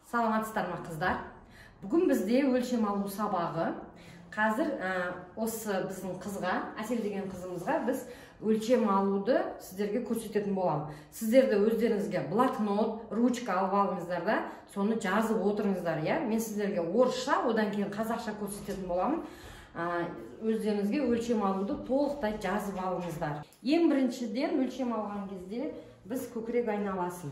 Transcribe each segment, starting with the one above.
Саламатсыздар ма, қыздар? Бүгін бізде өлшем алу сабағы. Қазір осы біздің қызға, Әсел деген қызымызға біз өлшем алуды сіздерге көрсететін боламын. Сіздер де өздеріңізге блокнот, ручка алып алыңыздар да, соны жазып отырыңыздар, иә? Мен сіздерге орысша, одан кейін қазақша көрсететін боламын. Өздеріңізге өлшем алуды толықтай жазып алыңыздар. Ең біріншіден өлшем алған кезде біз көкірек айналасын.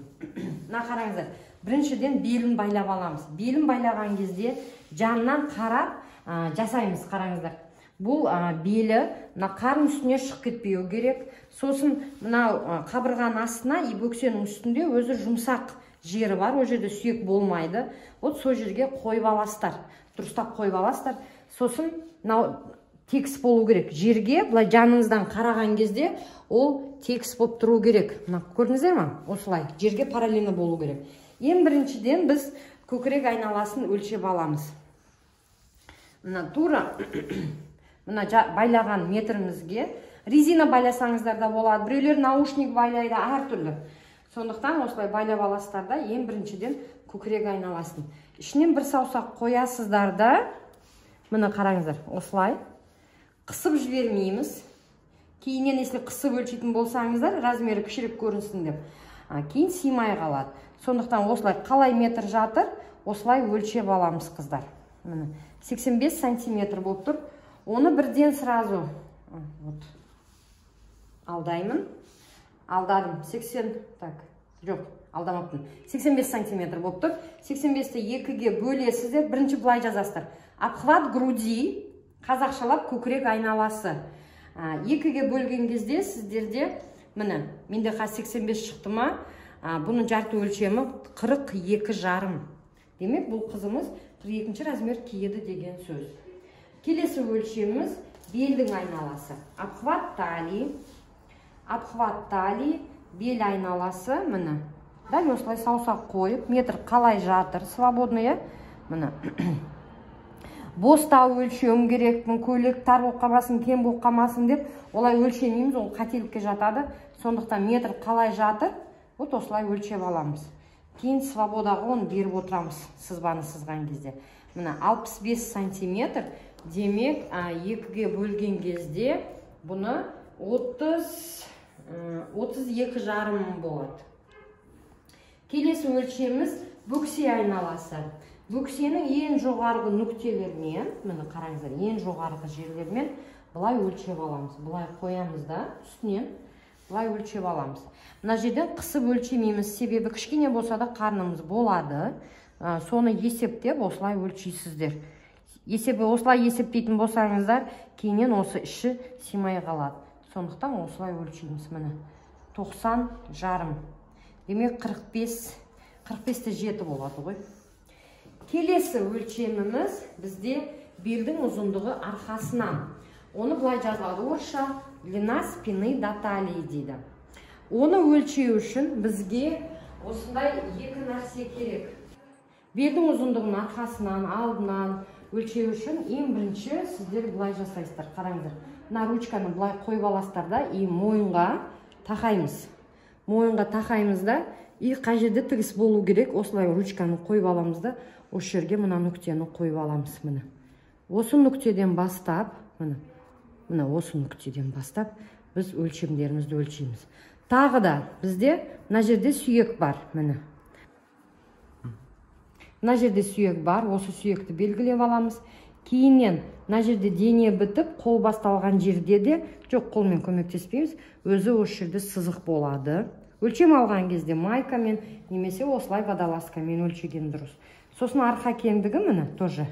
Мына қараңыздар, біріншіден белін байлап аламыз. Белін байлаған кезде жанынан қарап жасаймыз, қараңыздар. Бұл белі мына қарын үстіне шығып кетпеу керек. Сосын мына қабырғаның астына и бөксенің үстінде өзі жұмсақ жері бар, ол жерде сүйек болмайды. Вот сол жерге қойып аласыздар, дұрыстап қойып аласыздар. Сосын мынау тегіс болу керек. Жерге былай жаныңыздан қараған кезде ол тегіс болып тұру керек. Мына көрдіңіздер ма? Осылай жерге параллельно болу керек. Ең біріншіден біз көкірек айналасын өлшеп аламыз. Мына тура мына байлаған метрімізге резина байласаңыздар да болады, біреулер наушник байлайды, әртүрлі. Сондықтан осылай байлап аласыздар да, ең біріншіден көкірек айналасын. Ішінен бір саусақ қоясыздар да, міне қараңыздар, осылай қысып жібермейміз. Кейіннен если қысып өлшейтін болсаңыздар, размері кішірек көрінсін деп, кейін сыймай қалады. Сондықтан осылай қалай метр жатыр, осылай өлшеп аламыз, қыздар. Міне 85 сантиметр болып тұр. Оны бірден сразу вот алдаймын. Алдадым. 80, так, жоқ, алдамаппын. 85 сантиметр болып тұр. 85-ті екіге бөлесіздер. Бірінші былай жазасыздар. Обхват груди, қазақшалап көкірек айналасы. Екіге бөлген кезде сіздерде, міне, менде қазір 85 шықты ма, бұның жарты өлшемі 42,5. Демек, бұл қызымыз 42 размер киеді деген сөз. Келесі өлшеміміз белдің айналасы. Обхват талии, обхват талии, бел айналасы, міне. Дәл осылай саусақ қойып, метр қалай жатыр, свободный, міне. Бостау өлшеуім керекпін, көйлек тар болып қалмасын, кем болып қалмасын деп олай өлшемейміз, ол қателікке жатады. Сондықтан метр қалай жатыр, вот осылай өлшеп аламыз. Кейін свободаға оны беріп отырамыз сызбаны сызған кезде. Міне 65 сантиметр, демек екіге бөлген кезде бұны 32,5 болады. Келесі өлшеміміз бөксе айналасы. Бөксенің ең жоғарғы нүктелермен, міне қараңыздар, ең жоғарғы жерлермен былай өлшеп аламыз. Былай қоямыз да, үстінен былай өлшеп аламыз. Мына жерден қысып өлшемейміз, себебі кішкене болса да қарнымыз болады. Соны есептеп осылай өлшейсіздер. Есебі осылай есептейтін болсаңыздар, кейіннен осы іші сыймай қалады. Сондықтан осылай өлшейміз, міне. 90,5. Демек 45, 45-те 7 болады ғой. Келесі өлшеміміз бізде белдің ұзындығы арқасынан. Оны былай жазылады орысша, длина спины до талии дейді. Оны өлшеу үшін бізге осындай екі нәрсе керек. Белдің ұзындығын арқасынан, алдынан өлшеу үшін ең бірінші сіздер былай жасайсыздар. Қараңыздар, мына ручканы былай қойып аласыздар да, и мойынға тақаймыз. Мойынға тақаймыз да, и қай жерде тігіс болу керек, осылай ручканы қойып аламыз да, осы жерге мына нүктені қойып аламыз, міне. Осы нүктеден бастап, міне, міне осы нүктеден бастап біз өлшемдерімізді өлшейміз. Тағы да бізде мына жерде сүйек бар, міне. Мына жерде сүйек бар, осы сүйекті белгілеп аламыз. Кейіннен мына жерде дене бітіп, қол басталған жерде де, жоқ, қолмен көмектеспейміз, өзі осы жерде сызық болады. Өлшем алған кезде майкамен немесе осылай водолазкамен өлшеген дұрыс. Сосын арқа кеңдігі, міне, тоже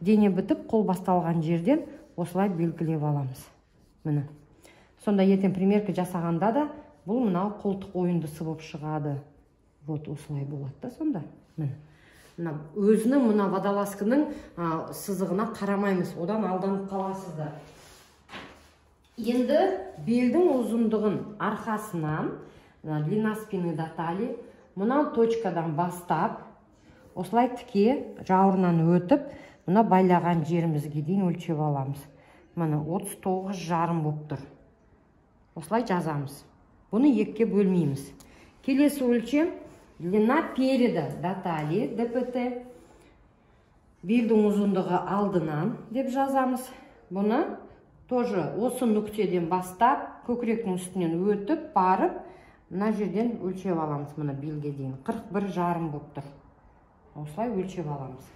дене бітіп, қол басталған жерден осылай белгілеп аламыз. Міне. Сонда ертең примерка жасағанда да бұл мынау қолтық ойындысы болып шығады. Вот осылай болады да сонда. Міне. Мына өзінің мына водолазканың сызығына қарамаймыз, одан алданып қаласыздар. Енді белдің ұзындығын арқасынан, мына длина спины до талии, мынау точкадан бастап осылай тіке жауырынан өтіп, мына байлаған жерімізге дейін өлшеп аламыз. Міне 39,5 болып тұр. Осылай жазамыз. Бұны екіге бөлмейміз. Келесі өлшем Длина переда до талии, ДПТ. Белдің ұзындығы алдынан деп жазамыз. Бұны тоже осы нүктеден бастап, көкіректің үстінен өтіп барып, мына жерден өлшеп аламыз, мына белге дейін. 41,5 болып тұр. Осылай өлшеп аламыз.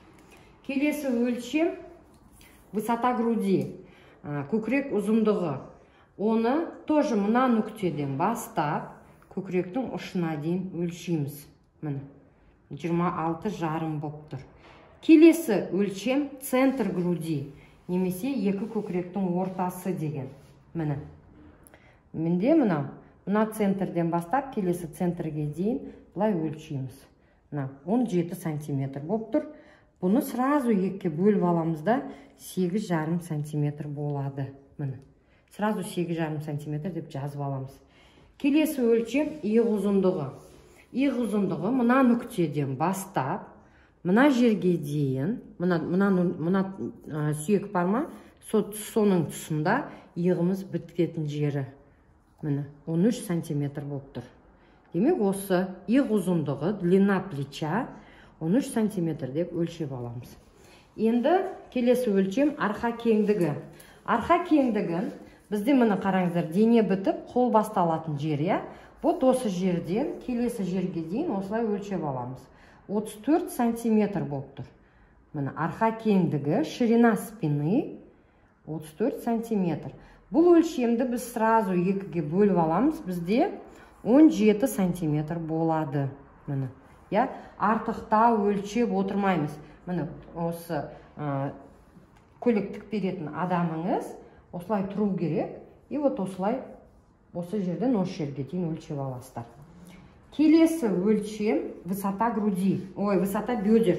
Келесі өлшем высота груди, көкірек ұзындығы. Оны тоже мына нүктеден бастап, көкіректің ұшына дейін өлшейміз. Міне, 26,5 болып тұр. Келесі өлшем центр груди, немесе екі көкіректің ортасы деген. Міне, менде мынау, мына центрден бастап келесі центрге дейін былай өлшейміз. Мына 17 сантиметр болып тұр. Бұны сразу екіге бөліп аламыз да, 8,5 сантиметр болады. Міне, сразу 8,5 сантиметр деп жазып аламыз. Келесі өлшем иық ұзындығы. Иық ұзындығы мына нүктеден бастап мына жерге дейін, мына сүйек бар ма, соның тұсында иығымыз бітетін жері. Міне, 13 сантиметр болып тұр. Демек, осы иық ұзындығы, длина плеча 13 сантиметр деп өлшеп аламыз. Енді келесі өлшем арқа кеңдігі. Арқа кеңдігін бізде, міне, қараңыздар, дене бітіп, қол басталатын жер, иә? Вот осы жерден келесі жерге дейін осылай өлшеп аламыз. 34 сантиметр болып тұр. Міне, арқа кеңдігі, ширина спины 34 сантиметр. Бұл өлшемді біз сразу екіге бөліп аламыз. Бізде 17 сантиметр болады. Міне, иә, артықта өлшеп отырмаймыз. Міне, осы көйлек тігіп беретін адамыңыз осылай тұру керек. И вот осылай осы жерден осы жерге дейін өлшеп аласыздар. Келесі өлшем высота груди, ой, высота бедер.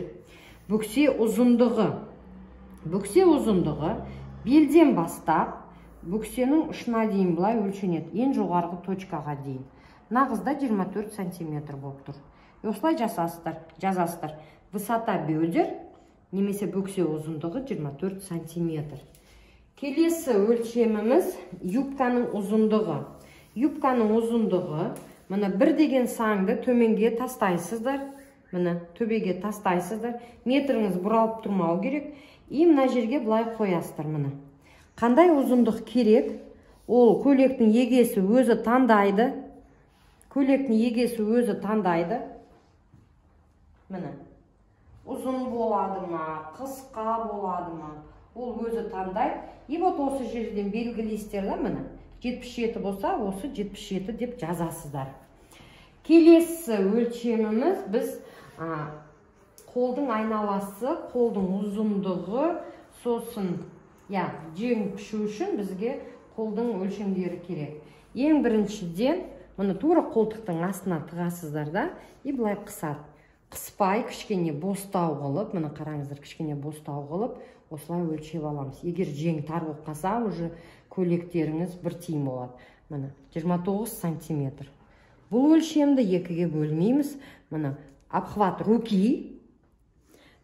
Бөксе ұзындығы. Бөксе ұзындығы белден бастап бөксенің ұшына дейін былай өлшенеді, ең жоғарғы точкаға дейін. Мына қызда 24 сантиметр болып тұр. Осылай жасасыздар, жазасыздар. Высота бедер немесе бөксе ұзындығы 24 сантиметр. Келесі өлшеміміз юбканың ұзындығы. Юбканың ұзындығы, міне, бір деген саңды төменге тастайсыздар, міне, төбеге тастайсыздар. Метріңіз бұралып тұрмау керек. И мына жерге былай қоясыздар, міне. Қандай ұзындық керек? Ол көйлектің егесі өзі таңдайды. Көйлектің егесі өзі таңдайды. Міне. Ұзын болады ма, қысқа болады ма, ол өзі таңдайды. И вот осы жерден белгілейсіздер да, міне. 77 болса, осы 77 деп жазасыздар. Келесі өлшеміміз біз қолдың айналасы, қолдың ұзындығы, сосын, я, жең пішу үшін бізге қолдың өлшемдері керек. Ең біріншіден, мұны тура қолтықтың астына тығасыздар да, и былай қысады. Қыспай, кішкене бостау қылып, міне, қараңыздар, кішкене бостау қылып, осылай өлшеп аламыз. Егер жең тар болып қалса, уже көйлектеріңіз бір тиын болады. Міне, 29 сантиметр. Бұл өлшемді екіге бөлмейміз. Міне, обхват руки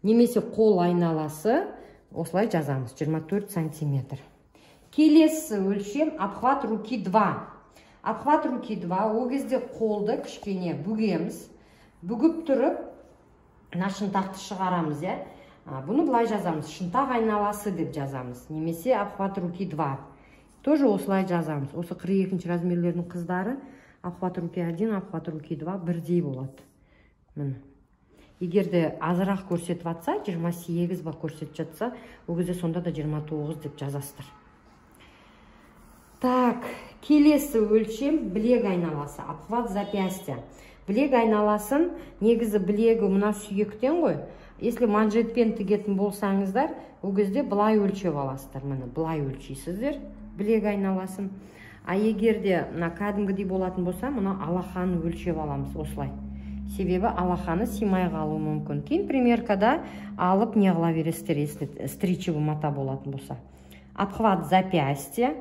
немесе қол айналасы осылай жазамыз, 24 сантиметр. Келесі өлшем обхват руки 2. Обхват руки 2, ол кезде қолды кішкене бүгеміз. Бүгіп тұрып, мына шынтақты шығарамыз, иә? Бұны былай жазамыз, шынтақ айналасы деп жазамыз, немесе обхват руки 2. Тоже осылай жазамыз. Осы 42 размерлердің қыздары обхват руки 1, обхват руки 2 бірдей болады. Міне. Егер де азырақ көрсетіп жатса, 28 ба көрсетіп жатса, ол кезде сонда да 29 деп жазасыздар. Так, келесі өлшем білек айналасы, обхват запястья. Білек айналасын, негізі білегі мына сүйектен ғой. Если манжетпен тігетін болсаңыздар, ол кезде былай өлшеп аласыздар. Міне, былай өлшейсіздер білек айналасын. А егер де мына кәдімгідей болатын болса, мына алақанын өлшеп аламыз осылай. Себебі алақаны сыймай қалуы мүмкін. Кейін примеркада алып не қыла бересіздер, если стрейчевый мата болатын болса. Обхват запястья,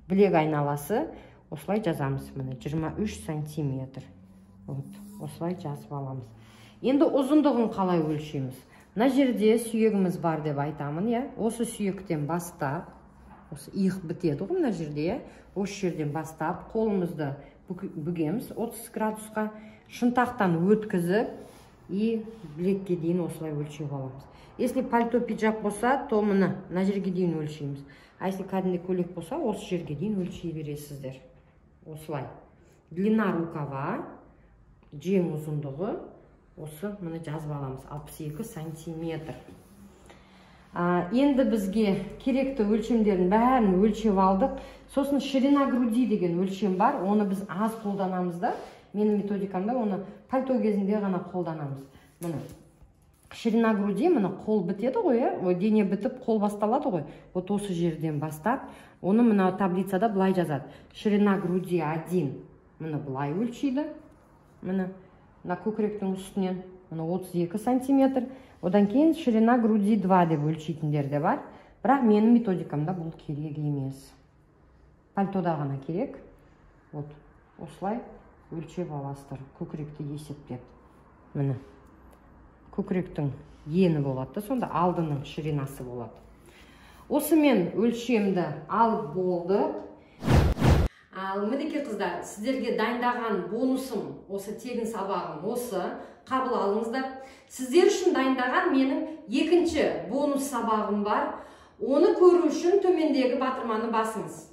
білек айналасы осылай жазамыз. Міне, 23 сантиметр. Вот, осылай жазып аламыз. Енді ұзындығын қалай өлшейміз? Мына жерде сүйегіміз бар деп айтамын, иә? Осы сүйектен бастап, осы иық бітеді ғой мына жерде, иә? Осы жерден бастап қолымызды бүгеміз 30 градусқа. Шынтақтан өткізіп и білекке дейін осылай өлшеп аламыз. Если пальто, пиджак болса, то міне, мына жерге дейін өлшейміз. А если кәдімгідей көйлек болса, осы жерге дейін өлшей бересіздер. Осылай. Длина рукава, жең ұзындығы, осы міне жазып аламыз, 62 сантиметр. Енді бізге керекті өлшемдердің бәрін өлшеп алдық. Сосын ширина груди деген өлшем бар, оны біз аз қолданамыз да. Менің методикамда оны пальто кезінде ғана қолданамыз. Міне, ширина груди, міне, қол бітеді ғой, иә, дене бітіп, қол басталады ғой. Вот осы жерден бастап, оны мына таблицада былай жазады. Ширина груди 1, міне, былай өлшейді. Міне, мына көкіректің үстінен, міне, 32 сантиметр. Одан кейін ширина груди 2 деп өлшейтіндер де бар. Бірақ менің методикамда бұл керек емес. Пальтода ғана керек. Вот осылай өлшеп аласыздар, көкіректі есептеп. Міне, көкіректің ені болады да, сонда алдының ширинасы болады. Осымен өлшемді алып болдық. Ал мінекей, қыздар, сіздерге дайындаған бонусым, осы тегін сабағым осы, қабыл алыңыздар. Сіздер үшін дайындаған менің екінші бонус сабағым бар. Оны көру үшін төмендегі батырманы басыңыз.